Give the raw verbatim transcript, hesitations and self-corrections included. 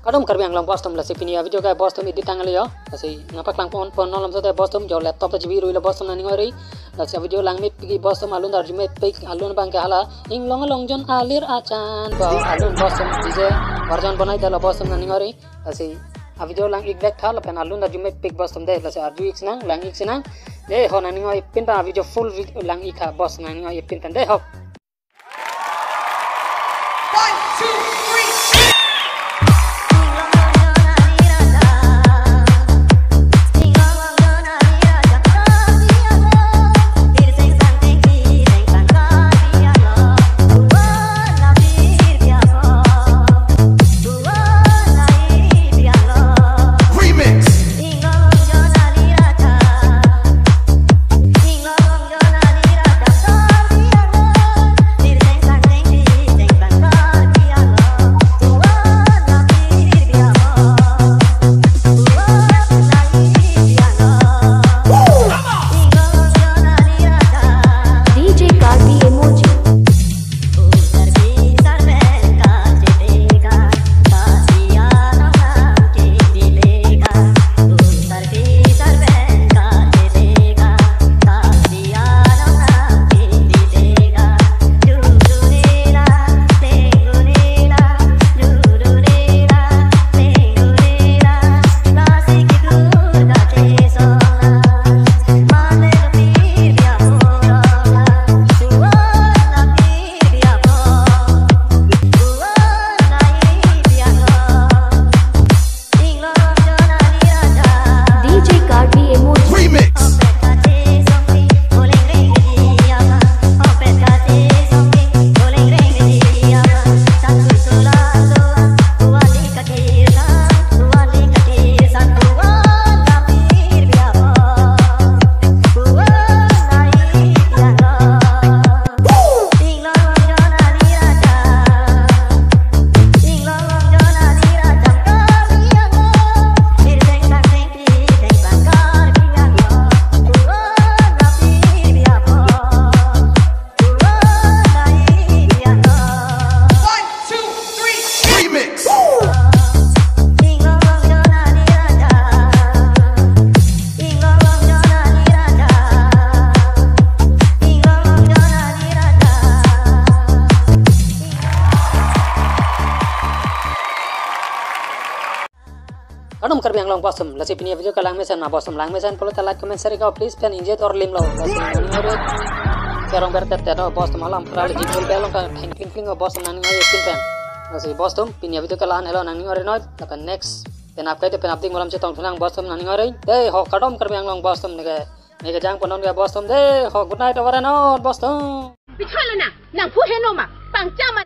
Kardom Karbi Anglong bostum, lasi pini a-video ke bostum edit tanglo yo. Lasi nangpaklang pon pon non alam sote bostum jo laptop ta G B rui lo bostum nangning ori. Lasi a-video langmepik bostum, alun arjumepik, alun abang ke hala Inglong Along Jon Alir Achan. Bo alun bostum D J version bonai detlo bostum nangning ori. Lasi a-video lang-ik vek tha lapen alun arjumepik bostum de. Lasi arju-ik sinang, lang-ik sinang. De ho nangning ori pin ta a-video full video lang-ik tha bostum nangning ori pin ta de ho. One, two, three. Remix. D J Karbi Emoji. D J Karbi Emoji. Remix. One, two, three. Remix. Kardom Karbi Anglong bostum, lasi pini a-video ke langmesen ma bostum, langmesen pulote like, comment, share ko please pen ingjir dor lim lo. Lasi nangning ori kerong ber tet tet o bostum, alam pura le jingkul belong ka theng kling kling o bostum nangning ori pin pen. Lasi bostum pini a-video ke la-an helo nangning ori noi, lapen next penap kaito penap ding molam chetong thunang bostum nangning ori. De ho kardom Karbi Anglong bostum neke, neke jang ponon ke bostum de ho, good night over and out bostum. Bichalo na, nangphu heno ma, pangchama.